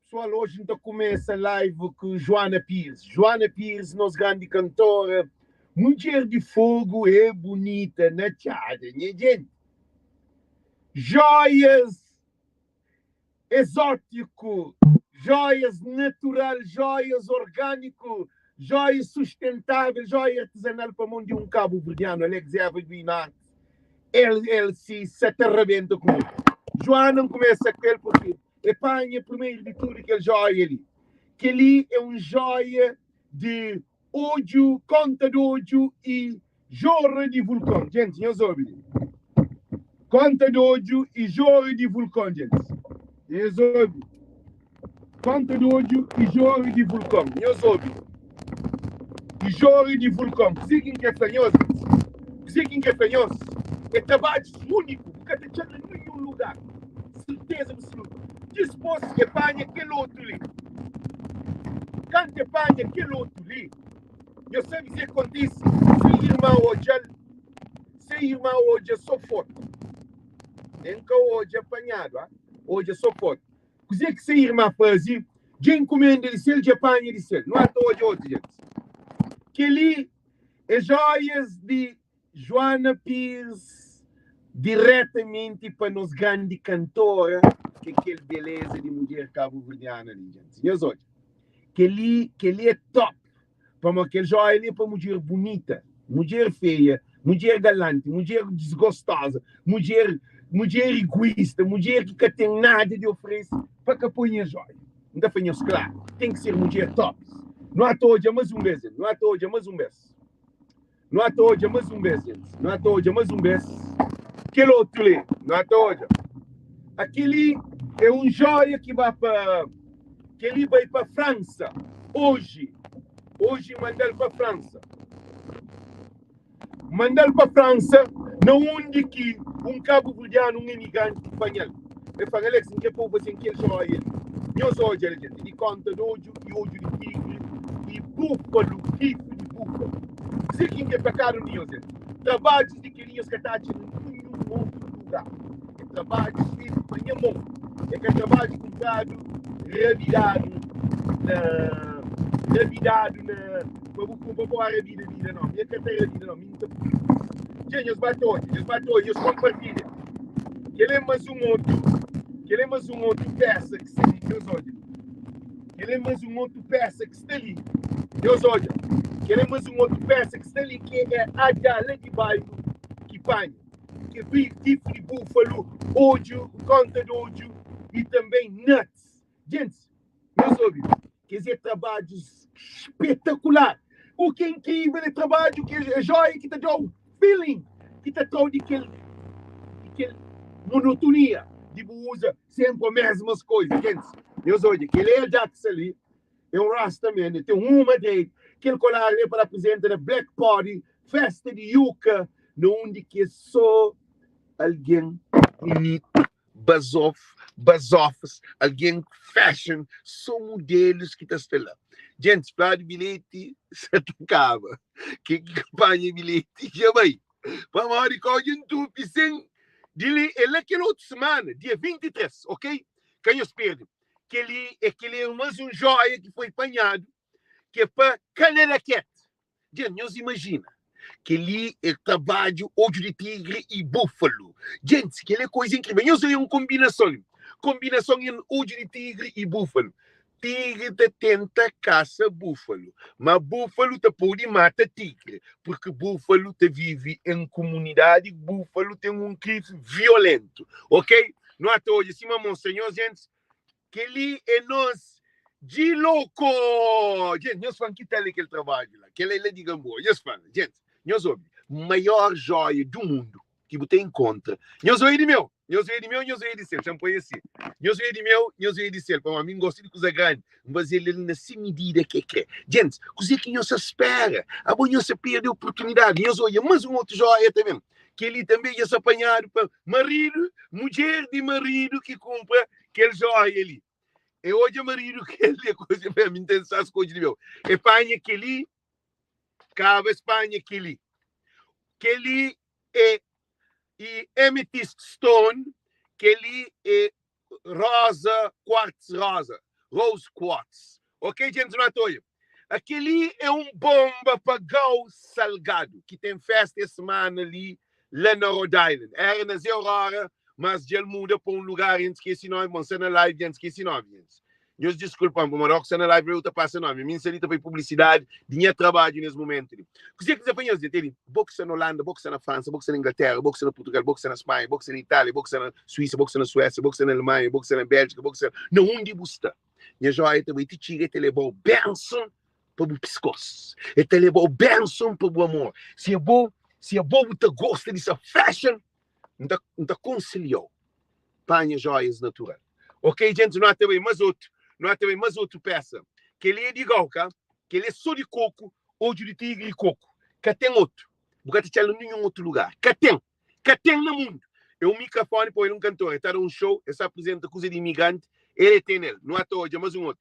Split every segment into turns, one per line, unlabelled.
Pessoal, hoje N ta kumesa live ku Joana Pires. Joana Pires, nos grandi kantora, mudjer di fogo e bunita na txada, nha gente. Joias exótiku, joias natural, joias orgániku, joias sustentável, joia artesanal pa mon di un kabuverdianu, Alex Evergreen Arts LLC, sa ta rabenta ku mi. Joana, N kumesa ku el porque E panha primeru di tudu kel jóia li. Kel-li é un jóia di odju, kónta di odju i jorra di vulkon. Gentis, nhos obi li. Kónta di odju i jorra di vulkon, gentis. Nhos obi. Kónta di odju i jorra di vulkon. Nhos obi. I jorra di vulkon. Kuzê ki N krê fla nhos, gentis? Kuzê ki N krê fla nhos? É trabadjus úniku. Bu ka ta txal na ninhun lugar. Serteza absoluta. Dispôs e panha kel otu li. Kantu e panha kel otu li, nhos sabe kuzê ki kontise? Se irma odja-l, se irma odja sô fotu. Nen ka odja panhadu, ha? Odja sô fotu. Kuzê ki se irma faze? Dja inkumenda di sel, dja panha di sel. Nu ata odja otu, gentis. Kel-li é jóias di Joana Pires diretamenti pa nos grandi kantora ke kel beleza di mudjer kabuverdiana li djenti nhos odja keli keli é top pamo kel joia li é pa mudjer bunita mudjer feia mudjer galanti mudjer disgostoza mudjer mudjer iguista mudjer ki ka ten nada di oferese pa ka poi nha joia N ta fla nhos klaru ten ki ser mudjer tops nu ata odja mas un bes nu ata odja mas un bes. Nu ata odja mas un bes, gentis. Nu ata odja mas un bes kel otu li. Nu ata odja. Akili é un joia ki ba pa Keli bai pa Fransa oji. Oji mandal pa Fransa. Mandal pa Fransa na undi ki un kabuverdianu, un emigranti panhal. El fla, Alex, N kre pa bu faze-m kel joia li. Nhos odja la, djenti, di konta di odju i odju di tigri i búfalu, bifu di búfalu. Kuzê ki N kre pa kada un di nhos é trabadjus di kel-li nhos ka ta atxa na ninhun otu lugar. É trabadjus fetu pa nha mon. É ka trabadju kunpradu rabidadu na rabidadu na pa bu kunpra pa bu rabida bida, no. Mi é ka ta rabida, no. Mi N ta Dja nhos ba ta odja, nhos ba ta odja, nhos konpartilha. Kel é mas un otu, kel é mas un otu pesa ki sta li, nhos odja. Kel é mas un otu pesa ki sta li, nhos odja. Kel é mas un otu pesa ki sta li ki é adja la di bairu ki panha, ki é bife di búfalu, odju, konta di odju i tanbê nuts. Gentis, nhos obi, kes é trabadjus spetakular. U ki é inkrivel é trabadju ki é joia ki ta da-u feeling, ki ta tra-u di kel di kel monotonia di bu uza senpri mesmas koiza. Gentis, nhos odja, kel é Ajax ali, é un rasta man, el ten uma dread, kel kolar li é pa raprizenta na Black Party, festa di Yuka, na undi ki é so algen bunitu. Bazof, bazofas, algen fashion, so modelos ki ta sta la. Gentis, fladu bilheti sa ta kaba. Ken ki ka panha bilheti dja bai. Pamodi kau dja ntupi sen di li é la kel otu semana, dia 23, ok? Ka nhos perde. Kel-li é kel-li é mas un joia ki foi panhadu ki é pa Kanelakete. Dja nhos imajina kel-li é trabadju odju di tigri i búfalu. Gentis, kel-li é koiza inkrivel. Nhos odja un konbinason li. Konbinason en odju di tigri i búfalu. Tigri ta tenta kasa búfalu, má búfalu ta pode mata tigri, purki búfalu ta vive en kumunidadi, búfalu ten un krifi violentu. Ok? Nu ata odja sima mostra nhos, gentis. Kel-li é nos Djiloko! Djent, nhos fla-m ki tal é kel trabadju la? Kel-la é la di Gamboa. Nhos fla-m, djent, nhos obi, maior jóia du mundu ki bu ta inkontra. Nhos obi di meu, nhos obi di meu, nhos obi di sel. Xa-m poi asi. Nhos obi di meu, nhos obi di sel. Pamodi mi N gosta di kuza grandi. N faze-l el na se midida ki el kre. Djentis, kuzê ki nhos sa spera? Abo nhos sa perde oportunidadi. Nhos odja más un otu jóia ta ben. Kel-li tanbê dja sta panhadu pa maridu, mudjer di maridu ki kunpra kel jóia li. E odja maridu kel li, kuze fla, mi N ten sa skodje di meu. E panha kel-li, kaba es panha kel-li. Kel-li é e amethyst stone, kel-li é rosa, quartz rosa. Rose Quartz. Ok djentis nu ata odja. Akeli é un bonba pa Gau Salgado ki ten festa es semana li la na Rhode Island. Era na Zé Aurora, mas dja el muda pa un lugar y N skesi nomi. Bon, sta na live dja N skesi nomi djentis. Nhos diskulpa-m pamodi óki sta na live eu ta pasa nomi. Mi N sta li ta fai publisidadi di nha trabadju nes mumentu li. Kuzê ki N sta fla nhos dja? Teli, bo ki sta na Holanda, bo ki sta na Fransa, bo ki sta na Inglatéra, bo ki sta na Purtugal, bo ki sta na Spanha, bo ki sta na Itália, bo ki sta na Suísa, bo ki sta na Suésia, bo ki sta na Alemanha, bo ki sta na Béljika, bo ki sta na undi bu sta. Nha jóia ta bai ti txiga, e ta leba-u benson pa bu piskós, e ta leba-u benson pa bu amor. Si abo, si abo bu ta gosta di sa fashion, N ta, N ta konselha-u panha jóias natural. Ok, djentis, nu ata bai mas otu, nu ata bai mas otu pesa. Kel-li é di gau, ka? Kel-li é sô di koku, odju di tigri i koku. Ka ten otu. Bu ka ta txal na ninhun otu lugar. Ka ten! Ka ten na mundu. É un mikrafoni pa el un kantor. El ta da un show, el sta aprizenta kuza di imigranti, el é ten el. Nu ata odja mas un otu.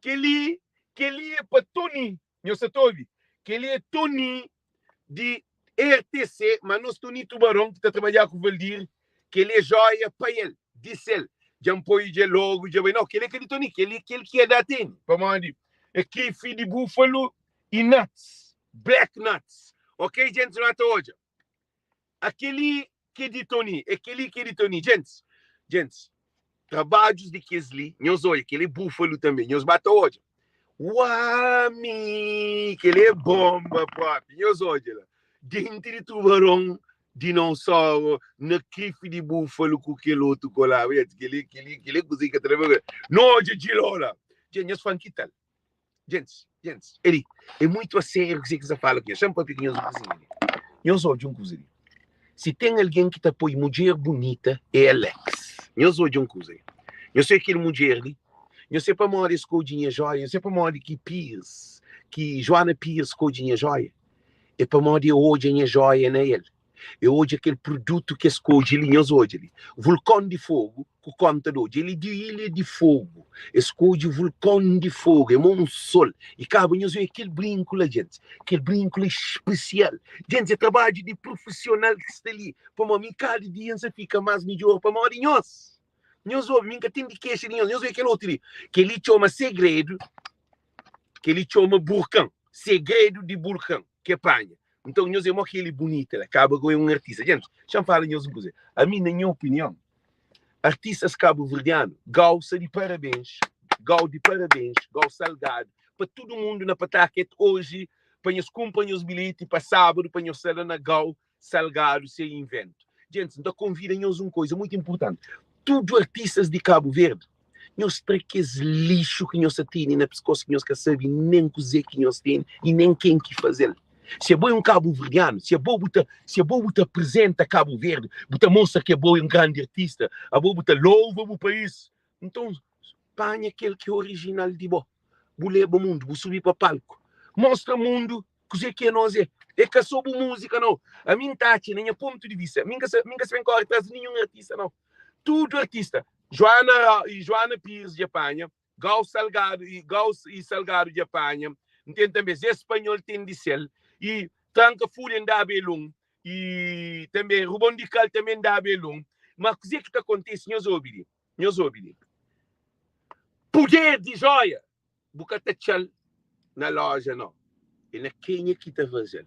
Kel-li, kel-li é pa Tony. Nhos sa ta obi? Kel-li é Tony di RTC, ma nos Tony Tubaron ki ta trabadja ku Valdir, kel-li é joia pa el, di sel. Dja N poi dja logu, dja bai. Nau, kel-li é ka di Tony, kel-li é kel ki el da tene. Pamodi é krifi di búfalu i nuts, black nuts. Ok, djentis, nu ata odja. Akeli ki é di Tony, é keli ki é di Tony. Djentis, djentis, trabadjus di kes li, nhos odja, keli é búfalu tanbe, nhos ba ta odja. Uami! Keli é bonba propi, nhos odja la. Denti di tubaron, dinossauro, na krifi di búfalu ku kel otu kolaba. Djentis, keli, keli, keli é kuze ki ka ta da pa ben. No odja djilo la. Djentis, nhos fla-m ki tal. Djentis, djentis, el li é muitu asériu kuzê ki N sta fala ku nhos. Xa-m papia ku nhos un kuzinha li. Nhos odja un kuza li. Si ten algen ki ta poi mudjer bunita é Alex. Nhos odja un kuza li. Nhos odja kel mudjer li. Nhos sabe pamodi es skodje nha jóia? Nhos sabe pamodi ki Pires, ki Joana Pires skodje nha jóia? É pamodi e odja nha jóia na el. E odja kel produtu ki es skodje li, nhos odja li, vulkon di fogu ku konta di odja. El é di ilha di fogu. Es skodje vulkon di fogu, é mo un sol. I kaba nhos odja kel brinku la, djentis. Kel brinku la é spesial. Djentis, é trabadju di prufisional ki sta li. Pamodi mi kada dia N sa fika más midjór pamodi nhos. Nhos obi, mi N ka ten di kexa di nhos. Nhos odja kel otu li. Kel-li txoma segredu. Kel-li txoma burkan, segredu di burkan ke panha. Nton, nhos é mó kel-li bunita la, kaba ku é un artista. Djentis, xa-m fala nhos un kuza. Ami, na nha opinion, artistas kabuverdianu, Gau sta di parabens, Gau di parabens, Gau Salgado, pa tudu mundu na Pawtucket oji, pa nhos kunpra nhos bilheti pa sábadu, pa nhos sta la na Gau Salgado se inventu. Djentis, N ta konvida nhos un koiza muitu inpurtanti. Tudu artistas di Kabu Verdi, nhos tra kes lixu ki nhos ta tene na piskos ki nhos ka sabe nen kuzê ki nhos tene i nen ken ki faze-l. Si abo é un kabuverdianu, si abo bu ta, si abo bu ta aprizenta Kabu Verdi, bu ta mostra ki abo é un grandi artista, abo bu ta louva bu país, nton panha kel ki é orijinal di bo, bu leba mundu, bu subi pa palku, mostra mundu Kuzê ki é nos é? É ka sô bu múzika nau. Ami N ta atxa, na nha pontu di vista, mi N ka sa, mi N ka sa ben kóre tras di ninhun artista nau. Tudu artista, Joana i Joana Pires dja panha, Gau Salgado i Gau i Salgado dja panha, N ten tanbe Zé Spanhol ten di sel, i Tranka Fulha N daba el un, i tanbe Rubon di Kal tanbe N daba el un. Ma kuzê ki ta kontise, nhos obi li, nhos obi li, puder di jóia Bu ka ta txal na loja no. É na kenha ki ta fazel.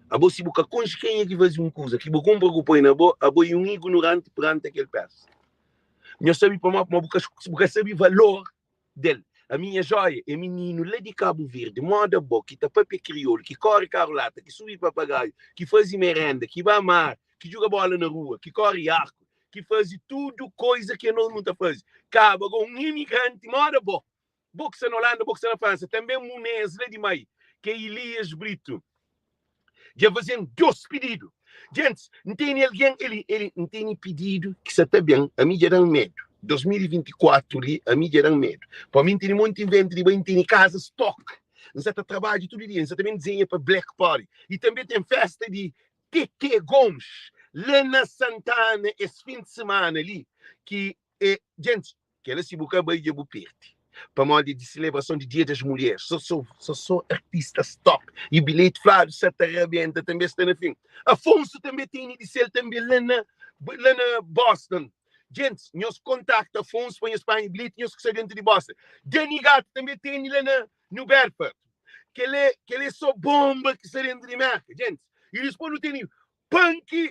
Abo si bu ka konxe kenha ki faze un kuza ki bu kunpra ku poi na bo, abo é un ignoranti perante kel pesa. Nho sabe pamó? Pamó bu ka bu ka sabe valor del. Ami nha joia é mininu la di Kabu Verdi, moda bo, ki ta papia kriolu, ki kore karu lata, ki subi papagaiu, ki faze merenda, ki ba mar, ki djuga bola na rua, ki kore arku, ki faze tudu koiza ki anos nu ta faze. Kaba go un imigranti moda bo, bo ki sta na Holanda, bo ki sta na Fransa, tanbe Munez la di mai, ki é Elias Brito, dja faze-m dos pididu. Djentis, N tene algen, eli, eli, N tene pididu ki sa ta ben, ami dja da-m medu. 2024 li, ami dja da-m medu. Pamodi mi N tene monti inventi di bai, N tene kaza stock, N sa ta trabadja tudu dia, N sa ta ben dizenha pa Black Party. I tanbe ten festa di TT Gomes la na Santana es fin di semana li ki é djenti kela si bu ka bai dja bu perdi pamodi di selebrason di dia das mulheres so so so so artistas top e bilhete fladu sa ta rabenta tanbe sta na fin Afonso tanbe teni di sel tanbe la na la na Boston. Djentis, nhos kontakta Afonso pa nhos panha bilheti, nhos ki sta dentu di Boston. Dani Gato tanbe tene la na New Bedford. Kel-li, kel-li é só bonba ki sta dentu di Merka, djentis. I dispôs nu tene Panki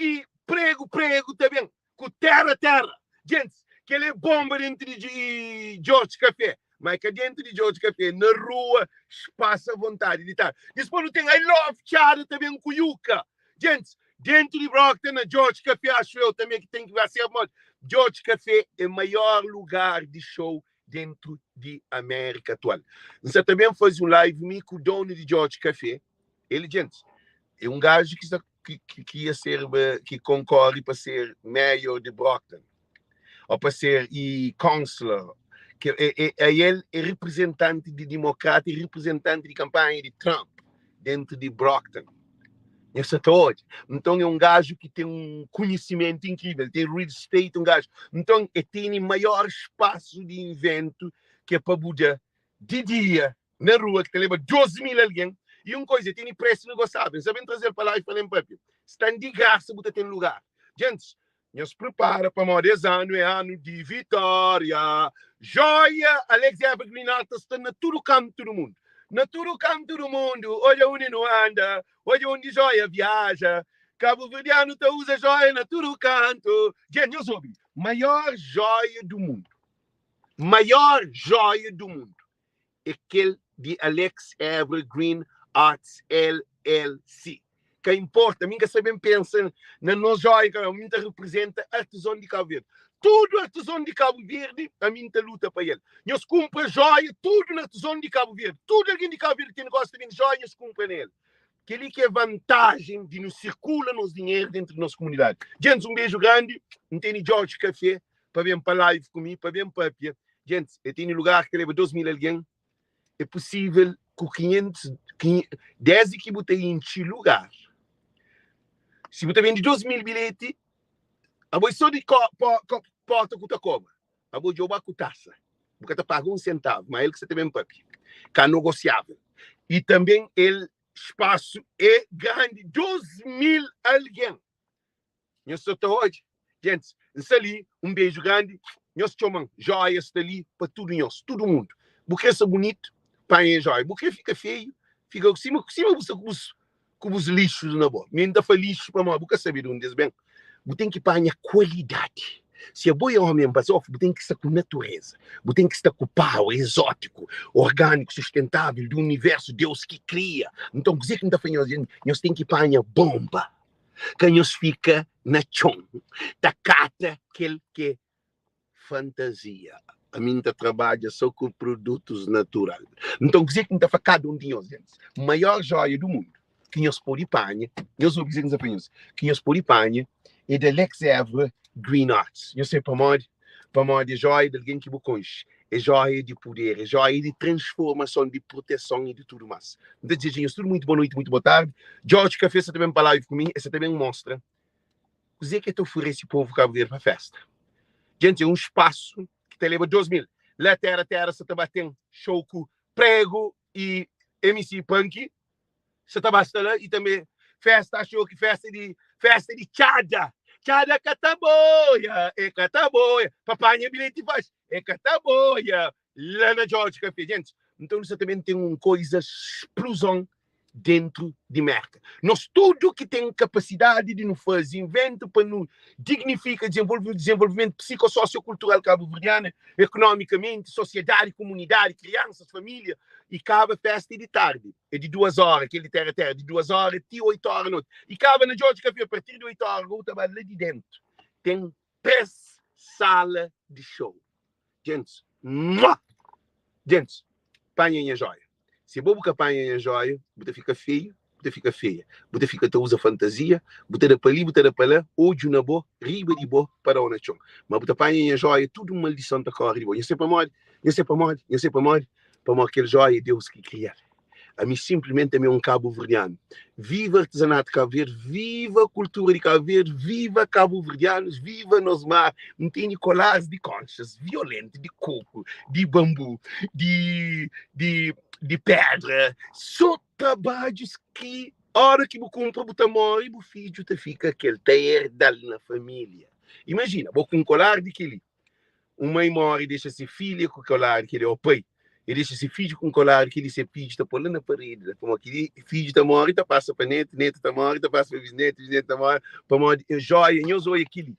i pregu pregu ta ben ku terra terra. Djentis, kel-li é bonba dentu di George Café. Ma é ka dentu di George Café, na rua, spasa vontadi di tardi. Dispôs nu ten I Love Txada ta ben ku Yuka. Djentis, dentu di Brockton, na George Café, axu eu tanbe ki ten ki ba ser modi. George Café é maior lugar di show dentu di Amérika atual. N sa ta ben faze un live mi ku donu di George Café. El, djentis, é un gaju ki sta ki, ki, ki ia ser ki konkorre pa ser mayor di Brockton ou pa ser e councilor que é, é, é el é representante de democrata e representante de campanha de Trump dentro de Brockton. Nhos sa ta odja. Nton é un gajo ki ten un konhisimentu inkrível, ten real estate, un gajo. Nton é tene maior espaço di invento ki é pa bu da di dia na rua ki ta leba 12 mil algen i un koisa tene presu negosável. N sa ben traze-l pa la i fla-l papia. Sta di grasa bu ta ten lugar. Gentis, nhos pripara pamodi es anu é anu di vitória. Joia Alex Evergreen Alta sta na tudu kantu du mundu. Na tudu kantu du mundu, odja undi nu anda, odja undi joia viaja. Kabuverdianu ta uza joia na tudu kantu. Dja nhos obi, maior joia du mundu. Maior joia du mundu. É kel di Alex Evergreen Arts LLC. Ka inporta, mi N ka sa ben pensa na nos jóia, ka mi N ta reprezenta artizon di Kabu Verdi. Tudu artizon di Kabu Verdi, ami N ta luta pa el. Nhos kunpra jóia tudu na artizon di Kabu Verdi. Tudu algen di Kabu Verdi ki ten negósiu ta bende jóia, nhos kunpra na el. Kel-li ki é vantajen di nu sirkula nos dinheru dentru di nos komunidadi. Djentis, un beju grandi. N tene George Café pa ben pa live ku mi, pa ben papia. Djentis, el tene lugar ki ta leba 2.000 algen. É pusível ku 500, desdi ki bu ta intxi lugar. Si bu ta bende 2.000 bilheti, abo é sô di porta ku ta kobra. Abo dja bu ba ku tasa, bu ka ta paga un sentavu, ma el ki sa ta ben papia. Ka nogosiável. I tanben el spasu é grandi, 2.000 algen. Nhos sta ta odja? Gentis, N sta li, un beju grandi. Nhos txoma-m, Jóia sta li pa tudu nhos, tudu mundu. Bu kre sta bunitu? Panha jóia. Bu kre fika feiu? Fika sima, sima bu sta ku bus, ku bus lixus na bo. Mi N ta fla lixu pamodi bu ka sabe di undi es ben. Bu ten ki panha kualidadi. Si abo é omi bazofu, bu ten ki sta ku natureza. Bu ten ki sta ku power exótiku, orgániku, sustentável, di universu, Deus ki kria. Nton, kuzê ki N ta fla nhos? Nhos ten ki panha bonba. Ka nhos fika na txon ta kata kel ki é fantazia. Ami N ta trabadja so ku produtus natural. Nton, kuzê ki N ta fla kada un di nhos, gentis? Maior joia du mundu ki nhos pode panha, nhos obi kuzê ki N sta fla nhos, ki nhos pode panha é da Lex Évora Green Arts. Nhos sabe pamodi? Pamodi é joia di algen ki bu konxe, é joia di puder, é joia di transformason, di proteson i di tudu más. N ta dizeja nhos tudu muitu boa noiti, muitu boa tardi. George Café sa ta ben pa live ku mi, el sa ta ben mostra kuzê ki el ta oferese povu Kabu Verdi pa festa. Djenti, é un spasu ki ta leba 2000. La Terra Terra sa ta ba ten show ku Prego i MC Panky. Sa ta ba sta la i tanbe festa axo ki festa di festa di txada txada ka ta boia e ka ta boia pa panha bilheti faxi e ka ta boia la na George Café gentis nton nu sa ta ben ten un koiza spluzon dentru di Merka nos tudu ki ten kapasidadi di nu fazi inventu pa nu dignifika dizenvolvi dizenvolvimentu psikososiokultural kabuverdianu ekonomikamenti sosiedadi komunidadi kriansas familia i kaba festa é di tardi é di duas óra, kel di téra téra, di duas óra ti oitu óra noti. I kaba na George Café, a partir di oitu óra, go ta ba la di dentu. Ten tres sala di show. Gentis, mua! Gentis, panha nha joia. Si bo bu ka panha nha joia, bu ta fika feiu, bu ta fika feia. Bu ta fika ta uza fantazia, bu ta da pa li, bu ta da pa la, odju na bo, riba di bo, pa da-u na txon. Ma bu ta panha nha joia, tudu maldison ta kóre di bo. Nha se pamodi? Nha se pamodi? Nha se pamodi? Pamodi kel joia é Deus ki kria-l. Ami sinplimenti ami é un kabuverdianu. Viva artizanatu Kabu Verdi, viva kultura di Kabu Verdi, viva kabuverdianus, viva nos mar. N tene kolaris di konxas violentu, di koku, di banbu, di di di pedra. So trabadjus ki ora ki bu kunpra bu ta more, bu fidju ta fika kel, ta erda-l na familia. Imajina, bo ku un kolar di kel-li. Un mai móre, dexa se filha ku kolar di kel-li, ô pai, e dexa se fidju ku un kolar di kel-li, se fidju ta pô-l la na paredi la, pamodi kel-li, fidju ta móre, ta pasa pa nétu, nétu ta móre, ta pasa pa bisnétu, bisnétu ta móre, pamodi é jóia. Nhos odja kel-li,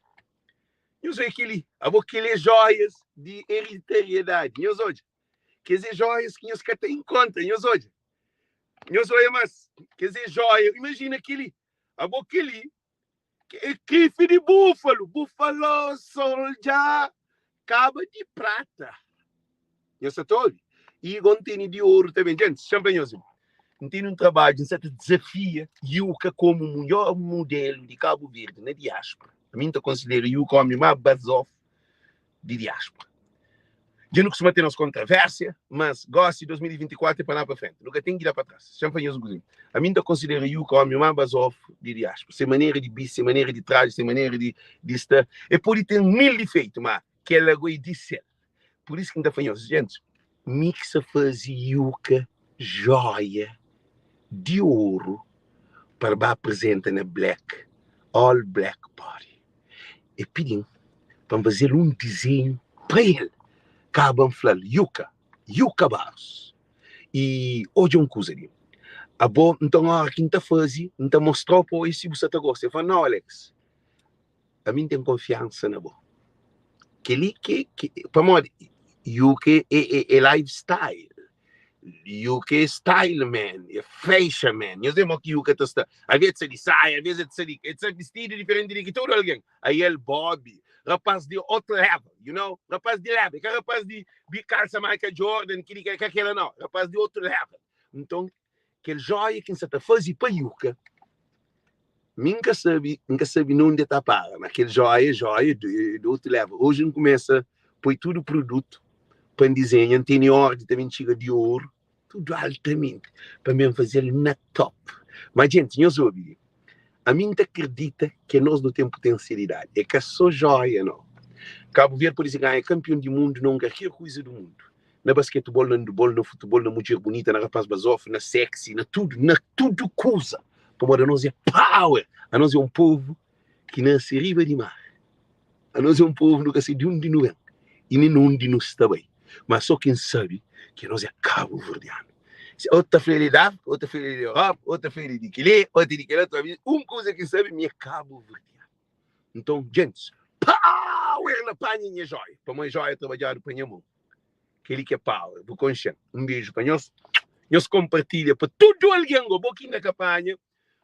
nhos odja kel-li, abo kel-li é jóias di ereditariedadi, nhos odja. Kes é jóias ki nhos ka ta inkontra, nhos odja. Nhos odja mas, kes é jóia, imajina kel-li, abo kel-li é krifi di búfalu, búfalo solja, kaba di prata. Nhos sa ta obi? I go N tene di oru tanbe. Djentis, txan fla nhos, N tene un trabadju, N sa ta dizafia Yuka komu mudjor mudelu di Kabu Verdi na diáspora. Ami N ta konsidera Yuka omi más bazof di diáspora. Dja nu kustuma ten nos kontravérsia, mas gósi 2024 é pa lá pa frenti. Nu ka ten ki da pa tras. Xa-m fla nhos un kuzinha. Ami N ta konsidera Yuka ómi más bazófu di diáspora. Se manera di bisti, se manera di traji, se manera di di sta. E pode ten mil difeitu, má kel ago é di sel. Pur isu ki N ta fla nhos, gentis, mi ki sa faze Yuka jóia di oru pa ba aprizenta na Black, All Black Party. E pidi-m pa N faze-l un dizenhu pa el. Kaba N fla-l, Yuka, Yuka Barros, i odja un kuza li. Abo, nton óra ki N ta faze, N ta mostra-u pa oja si bu sa ta gosta. El fla, Nau, Alex, ami N ten konfiansa na bo. Kel-li ki, ki, pamodi Yuka é, é, é lifestyle. Yuka é style man, é fashion man. Nhos vê mo ki Yuka ta sta. Alvês el ta sta di saia, alvês el ta sta di, el ta sta bistidu diferenti di ki tudu algen. Aí el Bob, rapaz di otu level, you know? Rapaz di level, é ka rapaz di, di kalsa Michael Jordan, ki di ka kela nau, rapaz di otu level. Nton, kel joia ki N sa ta faze pa Yuka, mi N ka sabe, N ka sabe na undi el ta para, ma kel joia é joia di otu level. Oji N kumesa poi tudu produtu pa N dizenha, N tene ordi ta ben txiga di oru, tudu altamenti, pa N ben faze-l na top. Ma djenti, nhos obi li, ami N ta kridita ki anos nu ten putensialidadi, é ka so joia nau. Kabu Verdi pode ser ganha kanpion di mundu na un kalker kuza di mundu, na basketibol, na andibol, na futibol, na mudjer bunita, na rapaz bazofu, na sexy, na tudu, na tudu kuza. Pamodi anos é power, anos é un povu ki nase riba di mar. Anos é un povu nu ka sabe di undi nu ben i nen na undi nu sta bai. Ma so ki N sabe ki anos é kabuverdianu. Otu ta fla el é di Áfrika, otu ta fla el é di Europa, otu ta fla el é di kile, otu di kel otu. Un kuza ki N sabe mi é kabuverdianu. Nton, djentis, power na panha nha joia, pamodi joia trabadjadu pa nha mon. Kel-li ki é power, bu konxe-m. Un beju pa nhos. Nhos konpartilha pa tudu algen. Go, bo ki inda ka panha,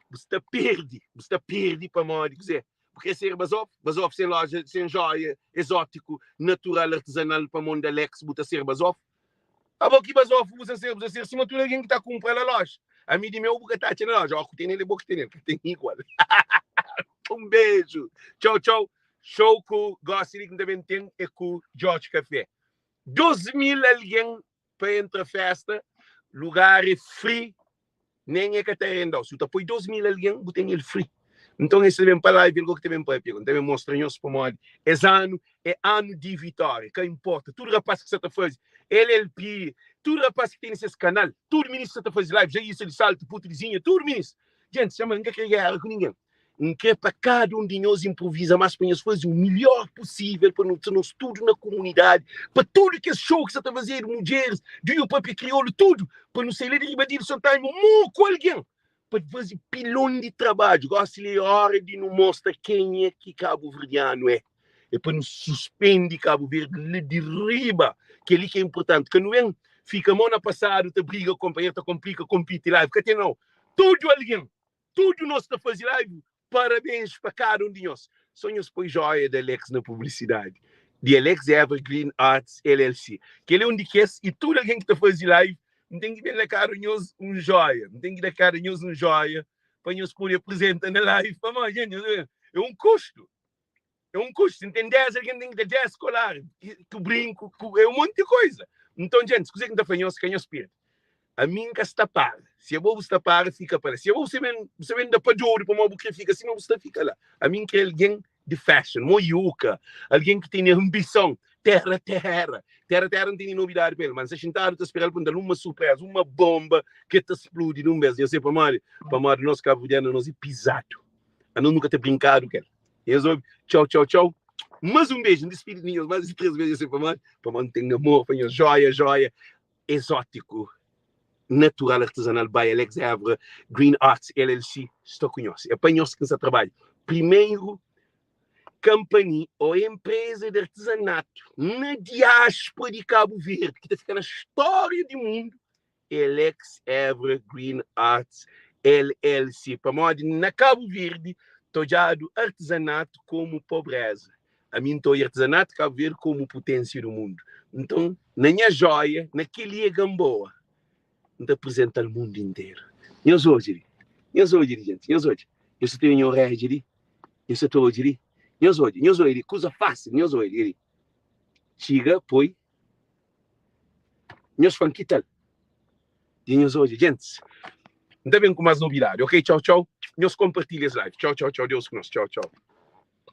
bu sta perde, bu sta perde pamodi kuzê? Bu krê ser bazof? Bazof sen loja, sen joia ezótiku, natural, artizanal pa mon di Alex, bu ta ser bazof? Abo ki bazofu bu sa ser, bu sa ser sima tudu algen ki ta kunpra na loja. Ami di meu bu ka ta atxa na loja. Ó ku tene el é bo ki tene el, ka ten igual. Un beju. Txau, txau. Show ku gosi li ki N ta ben ten é ku George Café. 2000 algen pa entra festa, lugar é free. Nen e ka ta renda-u. Si bu ta poi 2000 algen, bu ten el free. Nton, es ta ben pa live, el go ki ta ben papia. N ta ben mostra nhos pamodi es anu é anu di vitória. Ka inporta, tudu rapaz ki sa ta faze LLP, tudu rapaz ki tene ses kanal, tudu minis ki sa ta faze live, Jair di Salto, Puto di Zinha, tudu minis. Djenti, xama, N ka kre géra ku ningen. N kre pa kada un di nhos inprovisa más pa nhos faze u milhor pusível pa nu nos tudu na kumunidadi, pa tudu kes show ki sa ta fazedu, mudjeris, di nu papia kriolu, tudu, pa nu sai la di riba Dilson Time moku algen pa faze pilon di trabadju. Gosi li é ora di nu mostra kenha ki kabuverdianu é. É pa nu suspendi Kabu Verdi li di riba. Kel-li ki é inpurtanti. Ka nu ben fika mo na pasadu ta briga ku konpanheru, ta konplika, konpiti live. Ka ten nau. Tudu algen, tudu nos ta faze live. Parabéns pa kada un di nhos. Só nhos poi joia di Alex na publisidadi di Alex Evergreen Arts LLC. Kel é un di kes i tudu algen ki ta faze live, N ten ki ben da kada nhos un joia. N ten ki da kada nhos un joia pa nhos pode aprizenta na live. Pamodi, gente, é un kustu. É un kustu. Si N ten 10 algen, N ten ki da 10 kolar, ku brinku, ku é un monti koisa. Nton, gente, kuzê ki N ta fla nhos, ka nhos perde. Ami N ka sta para. Si abo bu sta para, fika pa la. Si abo bu sta ben, bu sta ben da pa djodu pamodi bu kre fika sima bu sta, fika la. Ami N kre algen di fashion, mo Yuka, algen ki tene anbison. Terra terra, terra terra N tene nobidadi pa el, ma N sta xintadu ta spera-l pa N da-l uma surpreza, uma bomba ke ta spludi dun bes. Nhos sabe pamodi? Pamodi nos kabuverdianu, nos é pizadu. Anos nu ka ta brinkadu ku el. Nhos obi? Txau, txau, txau. Más un bês, N dispidi di nhos más di 3 bês, eu sei pamodi, pamodi N ten amor pa nhos. Jóia, jóia, exótiku, natural, artezanal by Alex Évora, Green Arts LLC, sta ku nhos. É pa nhos ki N sta trabadja. Primeru kanpani ô enpreza di artezanatu na diáspora di Kabu Verdi ki ta fika na stória di mundu é Alex Évora Green Arts LLC. Pamodi na Kabu Verdi ta odjadu artezanatu komu pobreza. Ami N ta odja artezanatu di Kabu Verdi komu puténsia di mundu. Nton, na nha jóia, na kel-li é Gamboa. N ta apresenta-l mundu interu. Nhos odja li, nhos odja li, jenti, nhos odja. Nhos ta ten nha orédja li, nhos ta odja li, nhos odja, nhos odja li, kuza fásil, nhos odja li. Txiga, poi, nhos fla-m ki tal. Dja nhos odja, gentis. N ta ben ku más nobidadi, ok? Txau, txau. Nhos konpartilha es live. Txau, txau, txau. Deus ku nos. Txau, txau.